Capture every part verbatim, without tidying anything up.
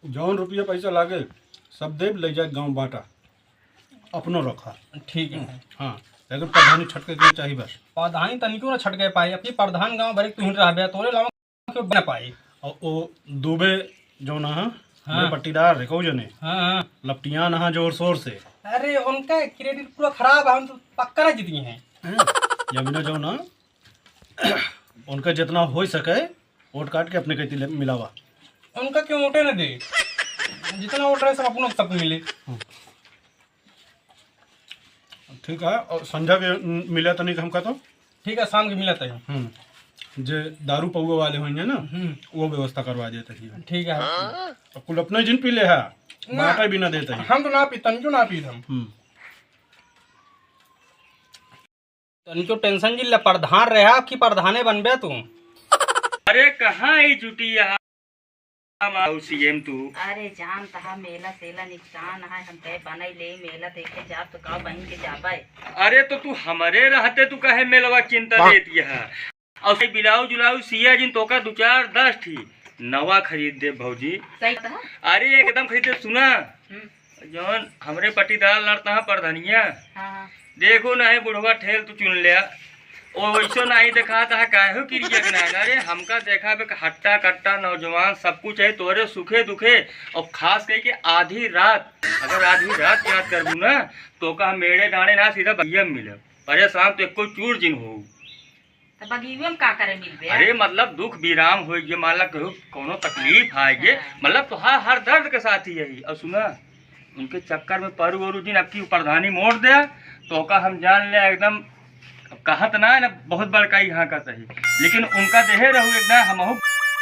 जौन रुपया पैसा लागे, सब देब, ले जाए गाँव बाँटा, अपनो रखा। ठीक है। हाँ, लेकिन प्रधानी छटके के चाही बस। प्रधानी तनिको ना छटके पाई, अपनी प्रधान गाँव भरे तुहिन रहबे, तोरे अलावा क्यों बना पाई? और वो दुबे जौन है, हाँ। मेरे पट्टीदार है, कहू जने? हाँ, हाँ। लपटियान है जोर शोर से। अरे, उनका credit पूरा खराब है, हम तो पक्का ना जीती हैं। हैं? या बिना जौन है, उनका जितना हो सके, वोट काट के अपने कहती ले, मिलावा। उनका क्यों वोटे न दे? जितना वोट रहे, सब अपनों को सब मिले। हम्म। ठीक है, और संझा के, न, मिला तनी हमका तो। ठीक है, शाम के मिला तनी। हम्म। जे दारू पौवे वाले होइहैं ना, हम्म। वो व्यवस्था करवा देते हैं। ठीक है। और कुल अपने जिन पी ले है, ना। बाँटे भी ना देते हैं। हम तो ना पी, तनिको ना पी हम। हम्म। तनिको tension जिन ला, प्रधान रहा कि प्रधाने बनबे तू? अरे कहाँ ही जुटी यहाँ हमार सीएम तू? अरे जान तहा मेला सेला निपटान है, हम कहे बनई ले मेला देखे जाब तो का बहिन के जाबे। अरे तो तू हमरे रहते तू काहे मेलवा चिंता लेत यह? और से ब्लाउज उलाउज सिया जिन तोका दो चार दस ठी नवा खरीद दे भौजी। सही कहा। अरे एकदम खरीद दे, सुना। हम्म। जौन हमरे पट्टीदार लड़ता है प्रधनिया, हाँ, हाँ। देखो ना, है बुढ़वा ठेल तू चुन लिया। ओ वैसो नहीं देखाता है, काहे हो किरिया के नाम? अरे हमका देखा बे हट्टा कट्टा नौजवान सब कुछ है, तोरे सुखे दुखे। और खास करके आधी रात, अगर आधी रात याद करबू ना, तोका हम मेड़े डांड़े ना, सीधा बगिया में मिलब। परेशान तो एको चूर जिन हो। तो बगिया में का करे मिलबे? अरे मतलब दुख विराम होइगे, मान ला केहू कौनो तकलीफ आइगे, हाँ। मतलब तोहार हर दर्द के साथी यही। और सुना, उनके चक्कर में परू वरू जिन, अबकी प्रधानी मोड़ दे, तोका हम जान ले एकदम, अब कहत ना है ना, बहुत बड़का ही हाँकत है, लेकिन उनका देहे रहू एकदम हमहू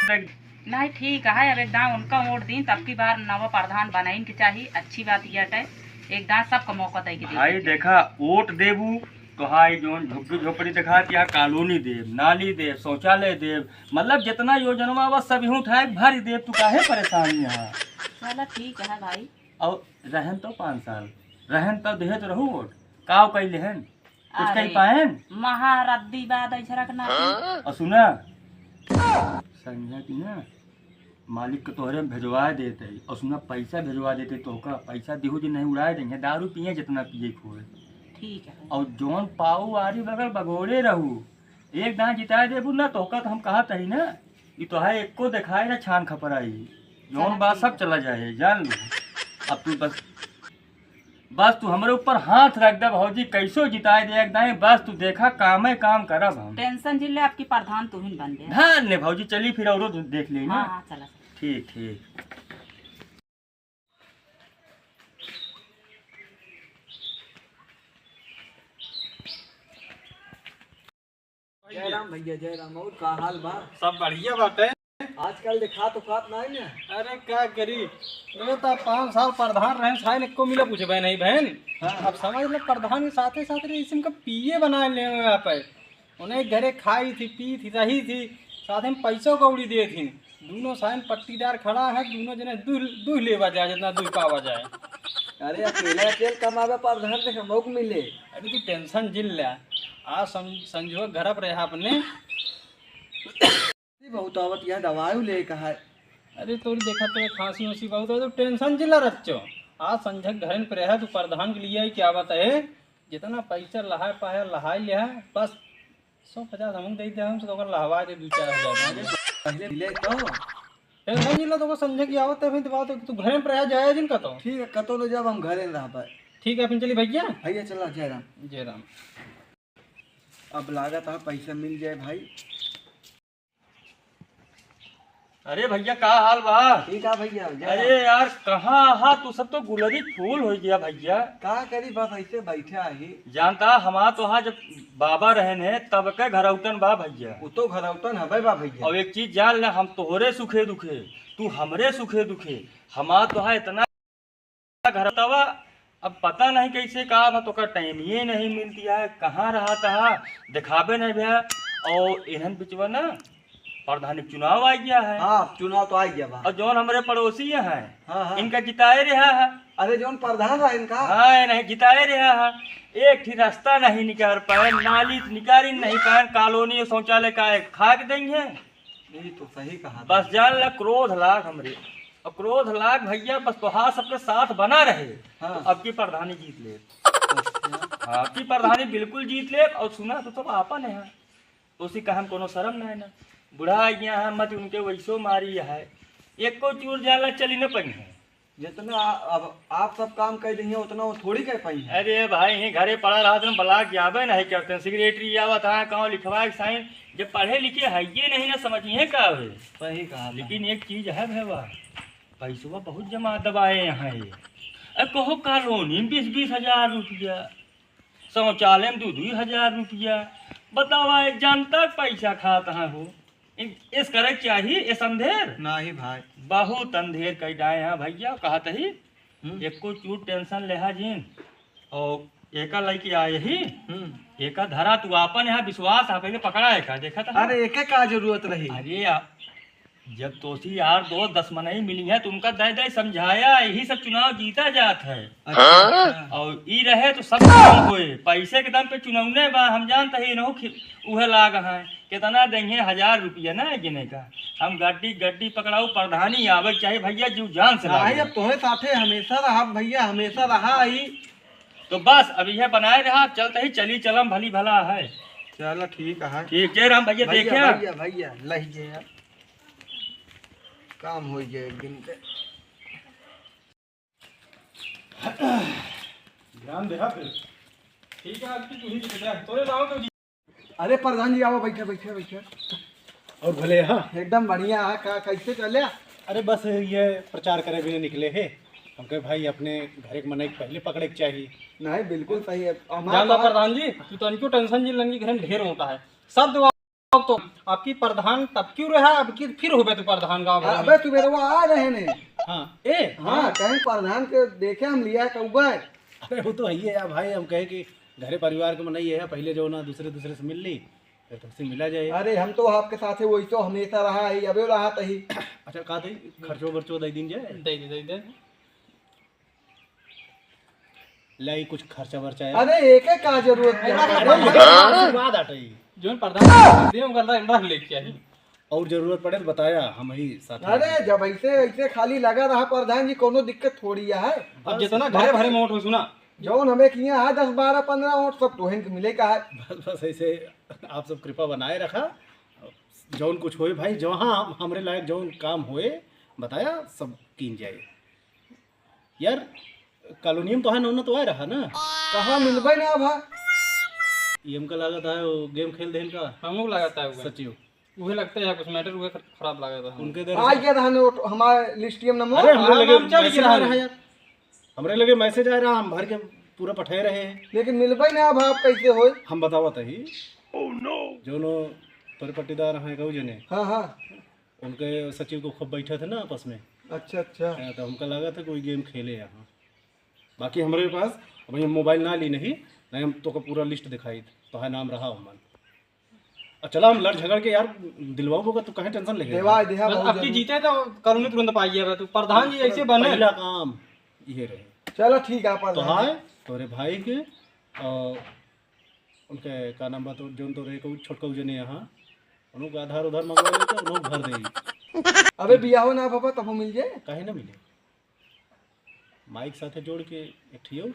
देख। नहीं ठीक है, अब एकदम उनका वोट दीन, तब की बार नवा प्रधान बनाइन के चाही, अच्छी बात ये है, एकदम सबका मौका दे के भाई देखा, वोट देबू तो हाई जौन झुग्गी झोपड़ी देखात, यहाँ कॉलोनी देब, नाली देब, शौचालय देब, मतलब जितना योजनवा बा सब यूँ उठाए के भर देब, तू काहे परेशान यहाँ? चला ठीक है भाई। और रहन तो पाँच साल, रहन तो देहे तो रहू वोट, काव कई लेहन? कुछ कही अरे, पाएन? महारद्दी बाद ऐसा रखना थी। और सुना, संझा की ना, मालिक के तोहरे में भेजवा देते ही, और सुना, पैसा भेजवा देते तोहका, पैसा दिहू जे नहीं उड़ाए देंगे, दारू पिए जितना पिए खोए। ठीक है। और जौन पाऊ आरी बगल बगोड़े रहू, एक दान जिताए देबू ना, तोहका तो हम कहत ही ना, ई तोहार एको देखाए ना छान खपराई, जौन चला बात ठीक सब है। चला जाए, जान लो। अब तू बस बस तू हमरे ऊपर हाथ रख दे भौजी, कैसो जिताए दे एक दाएं, बस तू देखा कामे काम करब हम। Tension जिन ले, अबकी प्रधान तू ही बन दे। धान ले भौजी, चली फिर औरो देख लेई ना। हाँ, हाँ, चला। ठीक, ठीक। जय राम भैया, जय राम। और का हाल बा? सब बढ़िया बाटे। आजकल देखात उखात नाई ना। अरे का करी, वो तो पाँच साल प्रधान रहे, साइन एको मिला पूछबे नहीं बहन। हाँ। अब समझ ले प्रधान के साथे साथ रहे, इसी का पीए बना ले यहाँ पे। उन्हें घरे खाई थी, पी थी, रही थी, साथ में पैसों कौड़ी दे थी। दोनों साइन पट्टीदार खड़ा है, दोनों जने दूह, दूह लेवा जाए, जितना दूह पावा जाए। अरे अकेले अकेले कमावे प्रधान से हमको मिले। अरे तू tension जिन ले, आज सं-, संजोग घर पर रहा अपने। बहुत आवत यह दवाई ले कहा है। अरे तोरी देखा तो खांसी उसी बहुत है, तो tension जिन ले रच्चो। आज संझा के घरन पे रहा, तू प्रधान के लिए आई क्या बात है? जितना पैसा लहाए पाए, लहाए लिया, बस सौ पचास हमको दे दे, हमसे तो ओकर लहवा दे दो चार हजार। अरे, पहले मिले तो। Tension जिन ले, तो संझा की आवत है, फिर दवा तो तू घरे में रह जाए जिन का तो। ठीक है, कतो ले जाब हम घरे में रह पाए। ठीक है, फिर चली भैया। भैया चला, जय राम। जय राम। अब लागत है पैसा मिल जाए भाई। अरे भैया, का हाल बा? ठीक है भैया, जय अरे राम। यार, कहाँ हा तू? सब तो गुलरी फूल हो गया भैया। का करी, बस ऐसे बैठे आही। जानता, हमार तो हाँ जब बाबा रहन है, तब के घरौतन बा भैया। वो तो घरौतन हवे बा भैया। और एक चीज जान ले, हम तोहरे सुखे दुखे, तू हमरे सुखे दुखे। हमार तो हाँ इतना घर तवा, अब पता नहीं कैसे का बा, तोका टाइम ये नहीं मिलती है, कहाँ रहत हा, दिखाबे नहीं भैया। और इन्हन बिचवा ना प्रधान के चुनाव आ गया है। हाँ, चुनाव तो आ गया बा। और जौन हमरे पड़ोसी हैं, हाँ, हाँ। इनका जिताए रहा है। अरे जौन प्रधान रहा इनका? हाँ, नहीं जिताए रहा है। एक ठी रास्ता नहीं निकाल पाए, नाली निकाल नहीं पाए, कॉलोनी शौचालय का एक खाक देंगे। ये तो सही कहा। बस जान ला क्रोध लाग हमरे। और क्रोध लाग भइया, बस तोहार सबके साथ बना रहे। हाँ। तो अब की प्रधानी जीत ले। अच्छा। हाँ, अब की प्रधानी बिल्कुल जीत ले। और सुना तो सब आपन है। उसी का हम कोनो शर्म नहीं ना। बूढ़ा आ गया है, मत उनके वैसो मारी है। एको चूर जाला चली न पई है। जितना आ-, अब आप सब काम कर देंगे, उतना वो थोड़ी कर पाई है। अरे भाई, यहीं घरे पड़ा रहा, तुम ब्लॉक जाबे नहीं करते। सेक्रेटरी आवत है, कहूँ लिखवाए साइन। जब पढ़े लिखे है ये नहीं ना, समझिए का है। सही कहा था। लेकिन एक चीज है भैया, पैसवा बहुत जमा दबाए हैं ये। अब कहो कॉलोनी में बीस बीस हजार रुपया, शौचालय में दो दो हजार रुपया, बतावा, एक जनता के पैसा खात है हो। इन-, इस करे के चाही, इस अंधेर। नाही भाई। बहुत अंधेर कई डाए हैं भैया, कहत ही। हम्म। एको चूट टेंशन लेहा जिन। और एका लइके आए ही, हम्म। एका धरा तू आपन यहाँ विश्वास, आप एके पकड़ा एका, देखा था? अरे, एके का जरूरत रही? अरे, आ-, जब तोसी यार दोस्त दस मनई मिली है, तो उनका दे दे समझाया, यही सब चुनाव जीता जात है। अच्छा, अच्छा। और ई रहे तो सब काम होए, पैसे के दम पे चुनौने बा, हम जानते हैं, इनहु खि-, उहे लाग है, कितना देंगे, हजार रुपया ना गिने का। हम गड्डी, गड्डी पकड़ाऊ, प्रधानी आवे के चाहे भैया, जीव जान से नाही, लागे। अब तोहे साथे हमेशा रहा भैया, हमेशा रहा ही। तो बस, अब यह बनाए रहा, चलते ही चली चलम, भली भला है। चलो, ठीक है। ठीक, जय राम भैया, भैया, देखे? भैया, भैया, लही जे यार। काम हो गया एक दिन के। ध्यान दे, हाँ, फिर। ठीक है, आज की तू ही जीत जा। तोरे नाम तो जी- अरे प्रधान जी, आओ, बैठे, बैठे, बैठे। और भले, हाँ। एकदम बढ़िया है, का, कैसे चले? अरे बस ये प्रचार करे भी निकले है। हम कहे भाई, अपने घर एक मनई के पहले पकड़े के चाहिए। नहीं, बिल्कुल सही है। हमारा जान लो तो प्रधान जी, तू तनिको टेंशन जी, लंगी घर में ढेर होता है। सब दुआ तो आपकी प्रधान तब क्यों रहा, अब की फिर होबे तू प्रधान गाँव भर में। अबे तू बेरवा आ रहे ने। हाँ, ए, हाँ, हाँ। कहीं प्रधान के देखे हम लिया कौआ। अरे वो तो है ही है यार भाई, हम कहे कि घरे परिवार के मनई है, पहले जो ना दूसरे दूसरे से मिल ली, फिर तुमसे मिला जाए। अरे हम तो आपके साथ है, वही तो हमेशा रहा है, अबे रहा तही। अच्छा, का दे, खर्चो वर्चो दे दीन जाए? दे दे, दे दे। लाई कुछ खर्चा वर्चा है? अरे, एके का जरूरत है? अरे, ये आशीर्वाद आटे। जोन प्रधान दे, ओकर ला रख ले के चाही। और जरूरत पड़े तो बताया, हम ही साथ में। अरे, जब ऐसे, ऐसे खाली लगा रहा प्रधान जी, कोनो दिक्कत थोड़ी है। अब जितना घरे भरे में वोट हो, सुना। जौन हमें किया है दस, बारह, पन्द्रह वोट, सब तोहन के मिले का है। बस, बस ऐसे आप सब कृपा बनाए रखा। जौन कुछ होए भाई, जहाँ हम, हमरे लायक जौन काम होए, बताया, सब कीन जाए। यार, कॉलोनी में तो है ना, तो आए रहा ना? कहाँ मिलबे ना भा? ये हमका लागत है, वो गेम खेल देहन का। हमको लागत है वो। सचिव। उहे लगता है कुछ मैटर, उहे खर-, खराब लागत है। उनके दर आ से गया था नोट हमारे लिस्टियम नंबर। अरे, हमरे हाँ, लगे नाम चल मैसेज गया आ है। रहा है यार। हमरे लगे मैसेज आ रहा, हम भर के पूरा पठाए रहे हैं। लेकिन मिलबे ना भा, आप कैसे होए? हम बतावत ही। Oh no। जोनो तोरे पट्टीदार हैं, कहू जने। हाँ, हाँ। उनके सचिव को खूब बैठे थे ना आपस में। अच्छा, अच्छा। हाँ, तो हमका लगा था कोई गेम खेले यहाँ। बाकी हमरे पास अभी हम मोबाइल ना ली नहीं, नहीं हम तो का पूरा लिस्ट दिखाई, तो है नाम रहा हमन। और चला हम लड़ झगड़ के यार दिलवाओ का, तू कहे टेंशन लेके? देवा, देहा बस बहुत अब की जरूर। जीते तो कॉलोनी तुरंत पाई गया, तू प्रधान जी ऐसे बने। पहला काम ये रहे। चलो ठीक है, तो प्रधान जी। हाय तोरे भाई के और उनके का नाम बा, तो जोन तो रहे को छोटका जने यहाँ, उनको आधार उधार मंगवा लेते, उनको भर दे। अबे बियाहो ना बाबा, तब मिल जाए। काहे ना मिले? माइक साथे जोड़ के एक ठियो।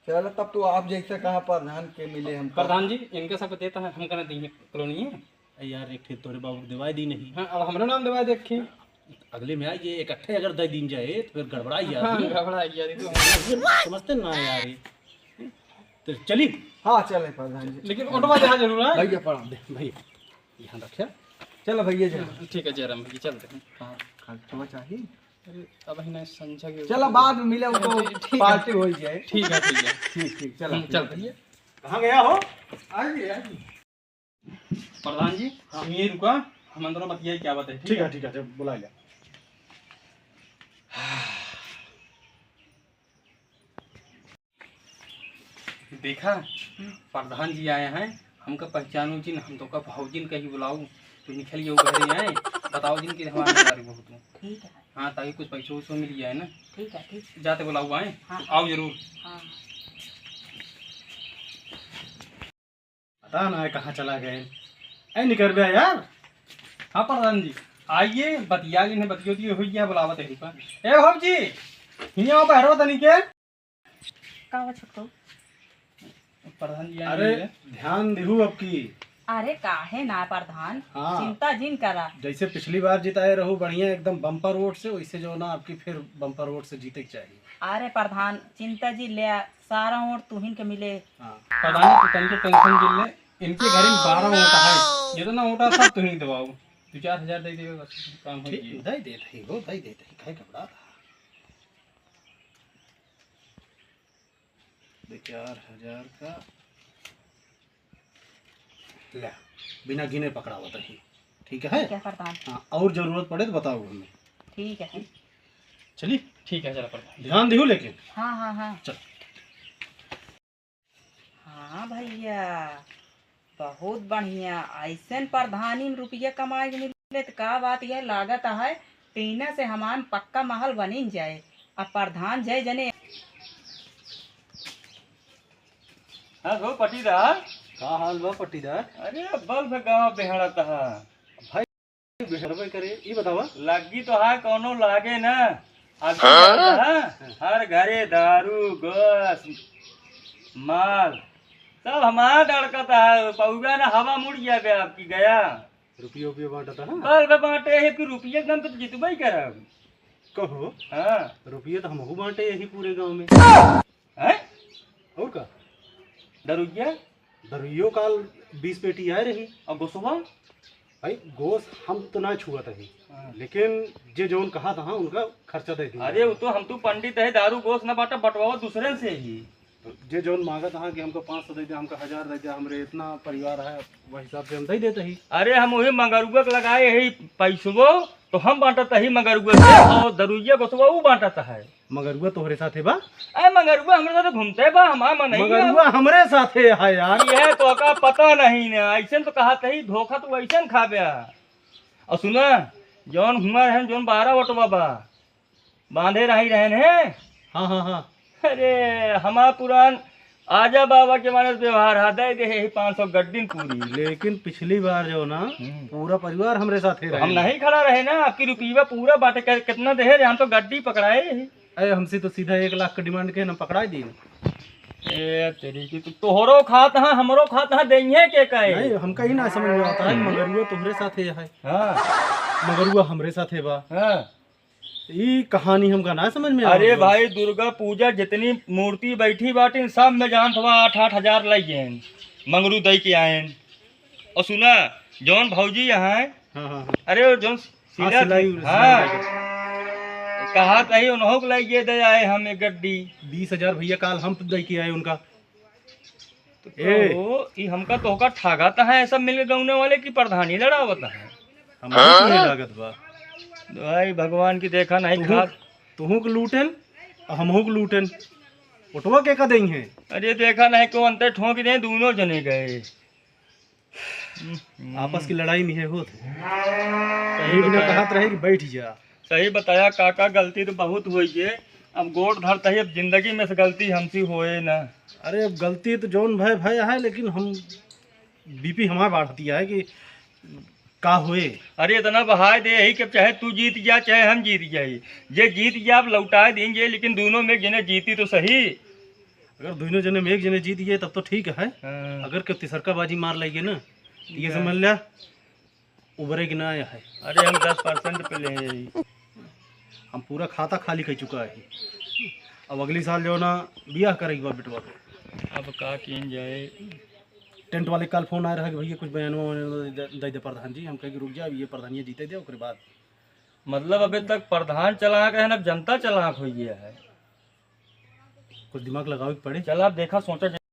चलो, तब तो आप जैसे कहा प्रधान के मिले हम। प्रधान जी, इनके सब देता है, हम कहना दी कॉलोनी है। ए यार, एक ठे तोरे बाबू के दिवाई दी नहीं। हाँ, अब हमरो नाम दिवाई दे एक ठे। अगले में आइए, इकट्ठे अगर दे दीन जाए, तो फिर गड़बड़ा ही हाँ, आदमी। गड़बड़ा ही आदमी, तो हम समझते ना यार ये। तो चली। हाँ, चले प्रधान जी। लेकिन ऑटो वाले यहाँ जरूर आए। भैया, प्रणाम। दे, भैया, ध्यान रखिया। चलो भैया, जय राम। ठीक है, जय राम भैया, चलते हैं। हाँ, खाली थोड़ा चाहिए। अरे, अब ही नहीं, संझा के चलो, बाद में मिले, वो तो ठीक है। पार्टी हो ही जाए। ठीक है, ठीक है। ठीक, ठीक, चलो, हम्म, ठीक है। चलते हैं। कहाँ गया हो? आइए, आइए। प्रधान जी, हाँ। हम ये रुका, हम अंदर बतियाई क्या बात है, ठीक ठीक है, है? ठीक है, जब बुला लिया। देखा, प्रधान जी आए हैं, हमका पहचानो जिन, हम तो का भौजिन कहीं बुलाऊ, तो निकल गए घरे आए, बताओ जिन कि हमारे बारे में बहुत। ठीक है। हाँ, ताकि कुछ पैसों वैसों मिल जाए ना। ठीक है, ठीक। जाते बुलाऊ आए, हाँ। आओ जरूर। हाँ। पता ना है कहाँ चला गए। ऐ निकर बे यार। हाँ प्रधान जी। आइए, बतिया लेने, बतियो दियो हो गया, बुलावत है पर। ए हो जी, हियाँ आओ, बहरो तनी के। का हुआ छोटकू? प्रधान जी आए अरे, हैं। ध्यान दिहू अब की। अरे काहे ना प्रधान, हाँ। चिंता जिन करा। जैसे पिछली बार जिताए रहू बढ़िया एकदम बम्पर वोट से, वैसे जो ना आपकी फिर बम्पर वोट से जीते के चाहिए। अरे प्रधान, चिंता जिन ले, सारा वोट तुहिन के मिले। हाँ। प्रधान जी, तू तनिको टेंशन जिन ले, इनके घर में बारह वोट है, जितना वोट है सब तुहिन दबाओ। दो चार हजार दे देवे बस, काम हो ठीक, गया। दे देत ही हो, दे देत ही, काहे घबरा रहा? दो चार हजार का ले, बिना गिने पकड़ावत ही, ठीक है? ठीक है प्रधान। हाँ, और जरूरत पड़े तो बताओ हमें। ठीक है। चली, ठीक है, चला प्रधान। ध्यान दिहू लेकिन। हाँ, हाँ, हाँ। चल। हाँ भैया, बहुत बढ़िया। ऐसन प्रधानी में रुपया कमाए के मिले त का बात है, लागत है टीना से हमान पक्का महल बनिन जाए। अब प्रधान जय जने। हाँ हो पट्टीदार। का हाल बा पट्टीदार? अरे बल्ब गाँव बेहड़त है। भाई बेहरबे करे, ई बतावा। लग्गी तो है, कौनो लागे ना। अब हाँ? जानत है, हर घरे दारू, गोस, माल, सब हमार दड़कत है। पौगा ना हवा मुड़ जाबे आपकी गया। रुपयो, रुपयो बांटत है। बल्ब बांटे है कि रुपये एकदम तो जितबे ही करब। कहो। हाँ। रुपये तो हमहू बांटे यही पूरे गांव में। हैं? और का? दरुइया? दरुइयो काल बीस पेटी आए रही। और गोसवा? भाई, गोस हम तो ना छुअत ही, हाँ। लेकिन जे जौन कहा था, उनका खर्चा दे दिया। अरे, वो तो हम तो पंडित है, दारू गोस ना बांटा, बंटवावा दूसरे से ही। तो जे जौन मांगत था कि हमको पाँच सौ दे दे, हमको हजार दे दे, हमरे इतना परिवार है, वह हिसाब से हम दे देते ही। अरे, हम वही मंगरुआ के लगाए ही पैसवो, तो हम बांटत ही मंगरुआ से, और दरुइया गोसवा वो बांटत है। मगरुआ तोहरे साथे बा? ए, मगरुआ हमरे साथे घूमते बा, हमार मन नहीं है। मगरुआ हमरे साथे है यार। ये तो का पता नहीं ना, ऐसे तो कहा तही धोखा तो वैसे न खाबे। और सुना, जौन हुआ रहन, जौन बारह वोटवा बा, बांधे रही रहन है। हाँ, हाँ, हाँ। अरे, हमार पुरान आजा बाबा के मानस व्यवहार हा, दे दे ही पाँच सौ गड्डिन पूरी। लेकिन पिछली बार जो ना, हम्म। पूरा परिवार हमरे साथे तो रहे। हम नहीं खड़ा रहे ना, आपकी रुपया पूरा बाटे, के-, कितना दे रहे, हम तो गड्डी पकड़ाए ही। अरे, हमसे तो सीधा एक लाख का डिमांड के ना पकड़ा दी। ए, तेरी की तो तोहरो खात हा, हमरो खात हा, देइहे के कहे? नहीं, हमका ही ना समझ में आता है, हम्म। मगरुआ तोहरे साथे है। हाँ। मगरुआ हमरे साथे बा। हाँ। ई कहानी हमका ना समझ में अरे आवत बा। भाई, दुर्गा पूजा जितनी मूर्ति बैठी बाटिन, सब में जानत बा, आठ आठ हजार लग गए, मंगरू दई के आएन। और सुना, जौन भौजी यहाँ है, हाँ, हाँ, हाँ। अरे, जौन हाँ, सिला सिलाई, हाँ। सिलाई। कहा तही उन्हों को लग गए दे आए हम एक गड्डी। बीस हजार भैया काल हम दई के आए उनका। तो ए। कहो, ई हमका तोहका ठागत है, सब मिलके गौने वाले की प्रधानी लड़ावत है। हम हाँ? नहीं लागत बा। भाई भगवान की देखा नहीं तुहू, खात। तुहू के लूटेन, आ हमहू के लूटेन। ओटवा के का देई है? अरे देखा नहीं को अंतर ठोंक दे, दोनों जने गए। आपस की लड़ाई में है होत है। सही ये बिना बताया। कहत रहे कि बैठ जा। सही बताया काका, गलती तो बहुत हुई है। अब गोड़ धरता ही, अब जिंदगी में से गलती हमसे होए ना। अरे अब गलती तो जौन भय भय है, लेकिन हम बीपी हमार बढ़ती है कि का होए। अरे इतना बहाय दे यही कि चाहे तू जीत जा चाहे हम जीत जाई, जे जीत जा अब लौटाए देंगे, लेकिन दोनों में जिन्हें जीती तो सही। अगर दोनों जने में एक जने जीत गए तब तो ठीक है। हाँ। अगर केहू तिसरका बाजी मार लेगे ना, तो ये क्या? समझ लिया, उबरे के ना आया है। अरे, हम दस परसेंट पे ले हैं। हम पूरा खाता खाली कर चुका है। अब अगली साल जो ना, बियाह करे के बाद बेटवा के। अब का कीन जाए? टेंट वाले कल फोन आए रहा कि भैया कुछ बयानवा वयानवा दे, दे दे प्रधान जी। हम कहे कि रुक जा, अब ये प्रधानिया जीते दे, ओकरे बाद। मतलब अबे तक प्रधान चालाक है ना, जनता चालाक हो गया है। कुछ दिमाग लगावे के पड़े। चल आप देखा, सोचा